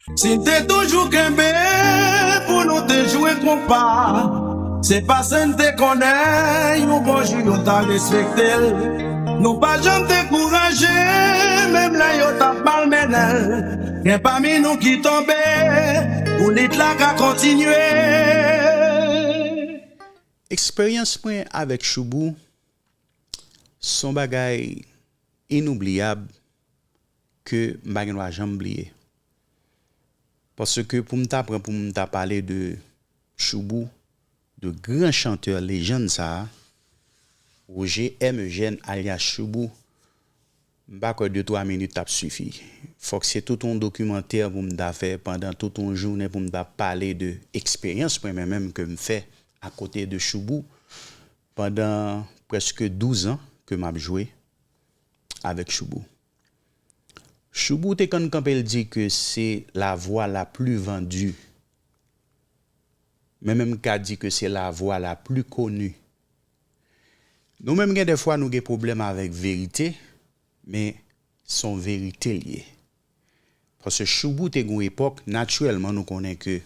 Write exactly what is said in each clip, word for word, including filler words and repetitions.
Si n te toujou kenbe pou nou te jwe konpa, se paske n te konnen yon bon jou yo ta respekte l. Nou pa janm dekouraje, menm lè yo t ap malmennen l. Gen pami nou ki tonbe, pou lit la ka kontinye. Eksperyans mwen avèk Shoubou se yon bagay inoubliyab ke m pa gen dwa janm bliye. Paske pou m ta pran pou m ta pale de Shoubou, de gran chantè lejann sa a, Roger M. Eugène alyas Shoubou, m pa kwè de twa minit t ap sifi. Fòk se tout yon dokimantè pou m ta fè pandan tout yon jounen pou m ta pale de eksperyans mwen menm menm ke m fè akote de Shoubou pandan prèske douz an ke m ap jwe avèk Shoubou. Shoubou te konn kanpe l di ke se la voix la plus vendue. Mwen menm m ka di ke se la voix la plus connue. Nou menm gen dèfwa nou gen pwoblèm avèk verite, men se yon verite l ye. Paske Shoubou te gen yon epòk, natirèlman nou konnen ke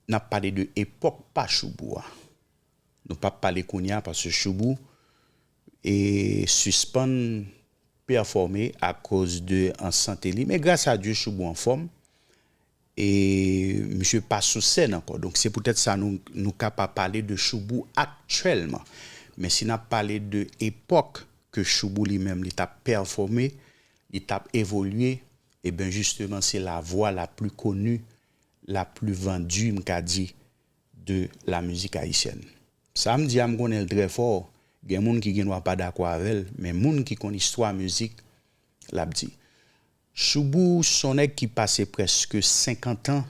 n ap pale de epòk pa Shoubou a. Nou p ap pale kounye a paske Shoubou e sispann pèfòme akoz de an sante li. Men gras a Dye Shoubou anfòm e misye pa sou sèn ankò. Donk se poutèt sa nou, nou ka pa pale de Shoubou aktyèlman. Men si n ap pale de epòk ke Shoubou li menm li t ap pèfòme, li t ap evolye, ebyen jisteman se la voix la plus connue, la plus vendue, m ka di, de la musique haïtienne. Sa m di a m konnen l trè fò, gen moun ki gen dwa pa dakò avè l, men moun ki konn istwa mizik, l ap di. Shoubou se yon nèg ki pase prèske senkant an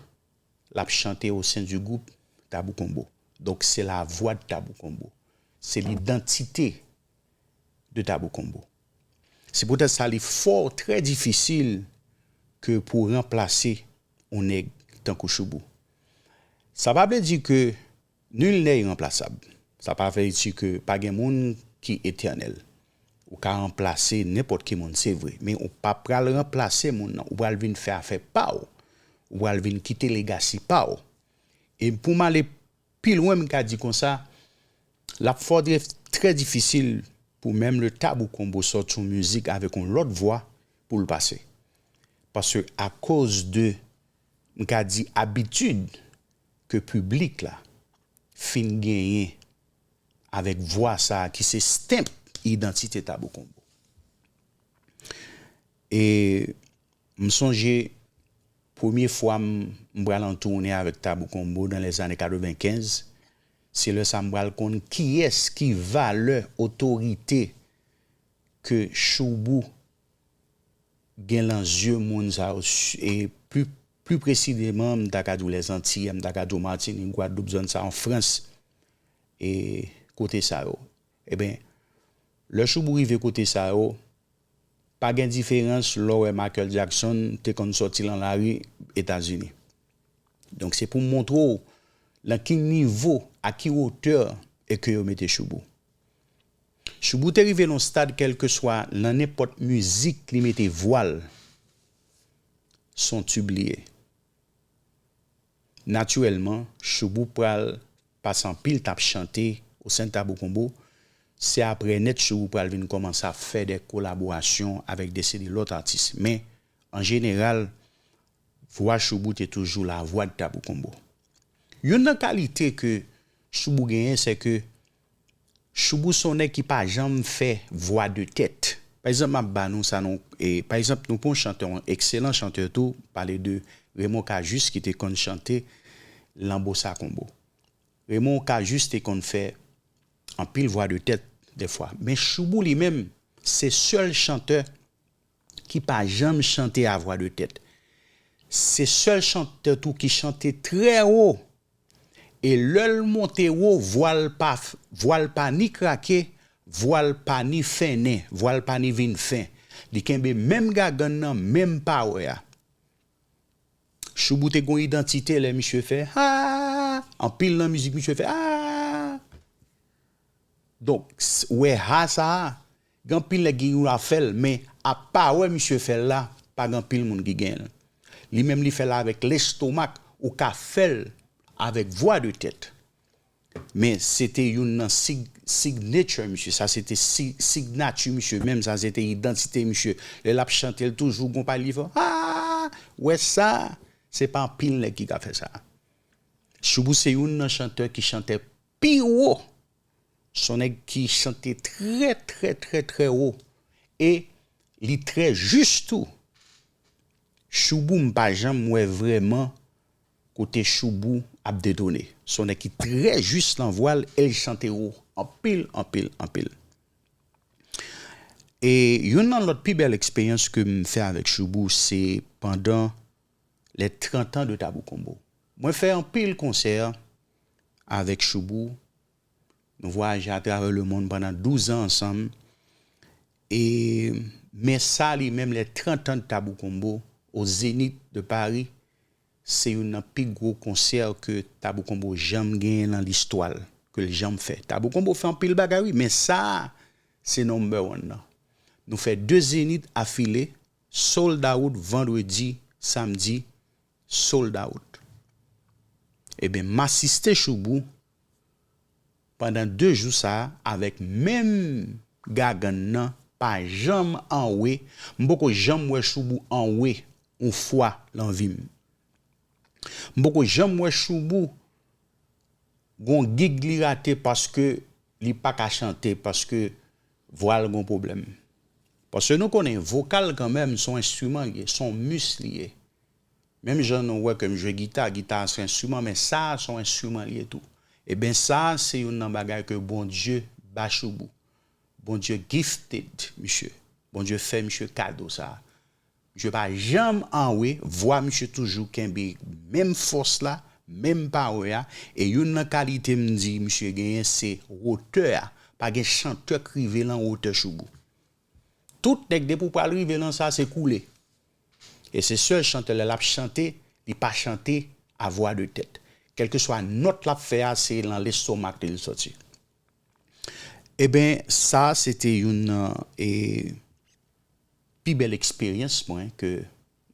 l ap chante au sein du groupe Tabou Combo. Donk se la voix de Tabou Combo. Se lidantite de Tabou Combo. Se poutèt sa li fò trè difisil ke pou ranplase yon nèg tankou Shoubou. Sa pa vle di ke nul n'est irremplaçable. Sa pa vle di ke pa gen moun ki etènèl. Ou ka ranplase nenpòt ki moun, se vre. Men ou pa pral ranplase moun nan. Ou pral vin fè afè pa w. Ou pral vin kite legasi pa w. E pou m ale pi lwen, m ka di konsa, l ap fò trè, trè difisil pou menm le Tabou Combo sòti yon mizik avèk yon lòt vwa pou l pase. Paske akoz de, m ka di, abitid ke piblik la fin genyen avèk vwa sa a ki se stanp idantite Tabou Combo. E m sonje premye fwa m, m pral an toune avèk Tabou Combo dans les années quatre-vingt-quinze, se lè sa m pral konn kiyès ki valè, otorite ke Shoubou gen lan zye moun sa yo, e pli, pli presizeman, m ta ka di w Lèzantiy, m ta ka di w Matinik, Gwadloup, zòn sa yo, Frans, e kote sa yo. Ebyen, lè Shoubou rive kote sa yo, pa gen diferans lè w wè Michael Jackson te konn sòti lan lari Etazini. Donk se pou m montre w lan ki nivo, a ki wotè e ke yo mete Shoubou. Shoubou te rive nan stad kèlkeswa nan nenpòt mizik li mete vwa l, se yon tib li ye. Natirèlman, Shoubou pral pase anpil tan ap chante au sein de Tabou Combo. Se apre nèt Shoubou pral vin kòmanse ap fè de kolaborasyon avèk de seri lòt atis. Men, an jeneral, vwa Shoubou te toujou la voix de Tabou Combo. Youn nan kalite ke Shoubou genyen, se ke Shoubou se yon nèg ki pa janm fè vwa de tèt. Pa egzanp, m ap ba nou sa nou, e, pa egzanp, nou pran yon chantè, yon ekselan chantè tou, pale de Raymond Cajuste ki te konn chante lan bossa combo. Raymond Cajuste te konn fè anpil vwa de tèt dèfwa. Men Shoubou li menm, se sèl chantè ki pa janm chante a vwa de tèt. Se sèl chantè tou ki chante trè wo. E lè l monte wo, vwa l pa, vwa l pa ni krake, vwa l pa ni fennen, vwa l pa ni vin fen. Li kenbe menm gagann nan, menm pawè a. Shoubou te gon idantite lè misye fè ha, anpil nan mizik misye fè ha. Donk, s- wè ha sa a, gen anpil nèg ki gen dwa fè l, men apa wè misye fè l la, pa gen anpil moun ki gen l. Li menm li fè l avèk lestomak, ou ka fè l avèk vwa de tèt. Men se te youn nan sig, signature misye, sa se te si, signati misye menm, sa se te idantite misye. Lè l ap chante, l toujou gon pa li fè, ah, wè sa, se pa anpil nèg ki ka fè sa. Shoubou se youn nan chantè ki chante pi wo. Se yon nèg ki chante trè, trè, trè, trè wo. E li trè jis tou. Shoubou, m pa janm wè vrèman kote Shoubou ap detone. Se yon nèg ki trè jis nan vwa l e l chante wo anpil, anpil, anpil. E youn nan lòt pi bèl eksperyans ke m fè avèk Shoubou, se pandan les trente ans de Tabou Combo. Mwen fè anpil konsè avèk Shoubou. Nou vwayaje atravè lemonn pandan douz an ansanm. E, men sa li menm, les trente ans de Tabou Combo, au Zénith de Paris, se youn nan pi gwo konsè ke Tabou Combo janm genyen nan listwa l, ke l janm fè. Tabou Combo fè anpil bagay, wi, men sa a, se number one nan. Nou fè de Zénith afile, sold out vandredi, samdi, sold out. Ebyen, m asiste Shoubou pandan de jou sa a avèk menm gagann nan, pa janm anwe. M poko janm wè Shoubou anwe yon fwa nan vi m. M poko janm wè Shoubou gon gig li rate paske li pa ka chante, paske vwa l gon pwoblèm. Paske nou konnen vokal kanmenm se yon enstriman li ye, se yon mis li ye. Menm jan nou wè ke m jwe gita, gita a se yon enstriman, men sa a se yon enstriman li ye tou. Ebyen sa a se youn nan bagay ke Bondye ba Shoubou. Bondye gifted misye. Bondye fè misye kado sa a. Misye pa janm anwe, vwa misye toujou kenbe menm fòs la, menm pawè a, e youn nan kalite m di misye genyen se wotè a. Pa gen chantè k rive lan wotè Shoubou. Tout nèg depi w pral rive lan sa se koule. E se sèl chantè lè l ap chante, li pa chante a vwa de tèt. Kèlkeswa nòt l ap fè a, se lan lestomak li l sòti. Ebyen, sa se te youn nan e, pi bèl eksperyans mwen ke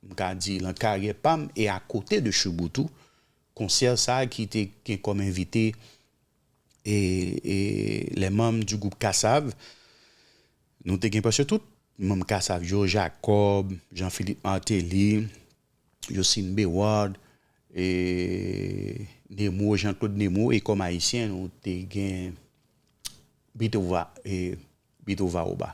m ka di lan karyè pa m e akote de Shoubou tou, konsè sa a ki te gen kòm envite e, e les membres du groupe Kassav, nou te gen prèske tout manm Kassav yo, Jacob, Jean Philippe Martelly, Jocelyne Béward, e Nemo, Jean Claude Nemo, e kòm ayisyen, nou te gen Bitova, e Bitova Oba.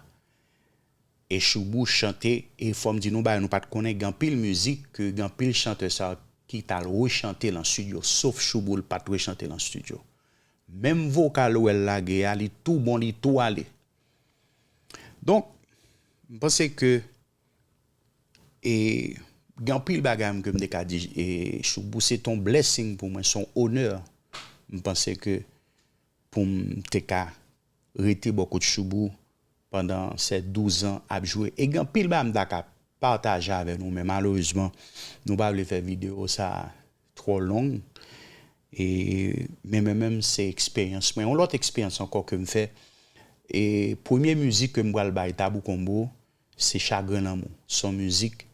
E Shoubou chante, e fò m di nou bagay, nou pa t konnen gen anpil mizik ke gen anpil chantè sa yo ki t al rechante lan estidyo, sof Shoubou l pa t rechante lan estidyo. Menm vokal ou wè l lage a, li tou bon, li tou ale. Donk, m panse ke e, gen anpil bagay m ke m te ka di e, Shoubou, se t on blessing pou mwen, se yon onè. M panse ke pou m te ka rete bò kot Shoubou pandan sè douz an ap jwe. E gen anpil bagay m ta ka pataje avè nou, men malerezman, nou pa vle fè videyo sa twò long. E, men mwen menm, se eksperyans mwen. Yon lòt eksperyans ankò ke m fè. E premye mizik ke m pral bay Tabou Combo, se Chagren Lanmou. Se yon mizik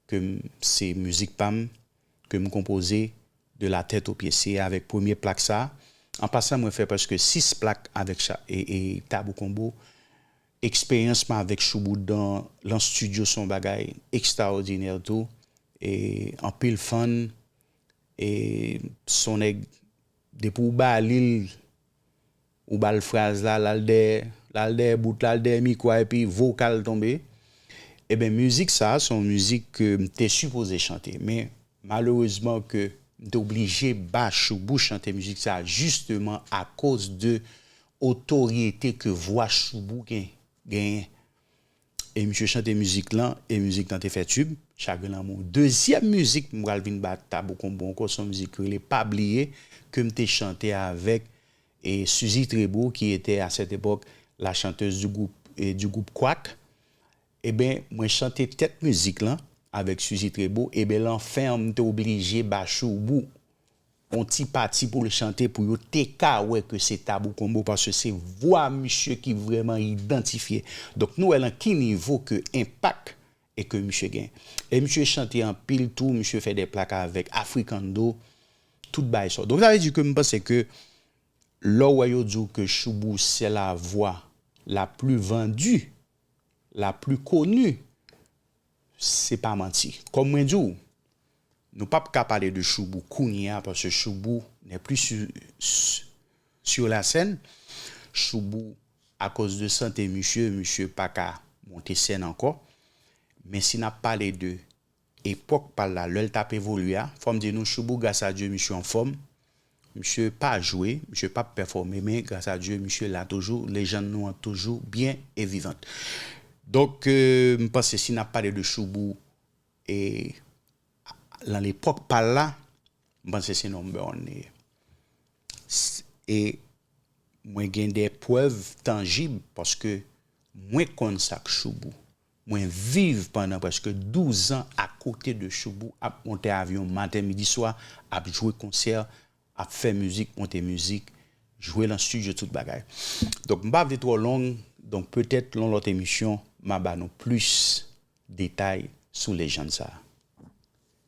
ke m, se mizik pa m, ke m konpoze de la tèt o pye. Se avèk premye plak sa. An pasan, mwen fè prèske sis plak avèk cha, e, e Tabou Combo. Eksperyans mwen avèk Shoubou dan, lan estidyo se yon bagay ekstraòdinè tou. E anpil fan, e se yon nèg, depi w ba li l, ou ba l fraz la, l al dèyè, l al dèyè bout la, l dèyè mikwo a, epi vokal tonbe. Ebyen, mizik sa a, se yon mizik ke m te sipoze chante. Men, malerezman, ke m te oblije ba Shoubou chante mizik sa a, jisteman akoz de otorite ke vwa Shoubou gen, genyen. E misye chante mizik lan, e mizik lan te fè tib, Chagren Lanmou. Dezyèm mizik m pral vin ba Tabou Combo ankò, se yon mizik ki rele Pa Bliye, ke m te chante avèk, e, Suzy Trébeau, qui était à cette époque la chanteuse du groupe, e, du groupe Kwak. Eben, mwen chante tèt mizik lan avèk Suzy Trébeau. Eben, lan fen an, m te oblije ba Shoubou yon ti pati pou l chante, pou yo te ka wè ke se Tabou Combo, paske se vwa misye ki vrèman idantifye. Donk, nou wè lan ki nivo ke enpak e ke misye gen. E misye chante anpil tou, misye fè de plak avèk Africando, tout bagay sa. Donk sa vle di ke m panse ke lè w wè yo di w ke Shoubou se la voix la plus vendue, la plus connue, se pa manti. Kòm mwen di w, nou p ap ka pale de Shoubou kounye a, paske Shoubou n'est plus sur, sur la scène. Shoubou, akoz de sante misye, misye pa ka monte sèn ankò. Men si n ap pale de epòk pa l la, lè l t ap evolye a, fò m di nou, Shoubou, gras a Dye, misye anfòm. Misye pa jwe, misye p ap pèfòme, men gras a Dye, misye la toujou, lejann nou an toujou byen e vivant. Donk, euh, m panse si n ap pale de Shoubou, e nan lepòk pa l la, m panse se number one li ye. S- E mwen gen de prèv tanjib paske mwen konn sa k Shoubou. Mwen viv pandan prèske douz an akote de Shoubou, ap monte avyon maten, midi, swa, ap jwe konsè, ap fè mizik, monte mizik, jwe nan estidyo, tout bagay. Donk, m pa vle twò long, donk petèt, yon lòt emisyon, m a ba nou plis detay sou lejann sa a.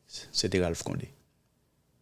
Se te Ralph Condé.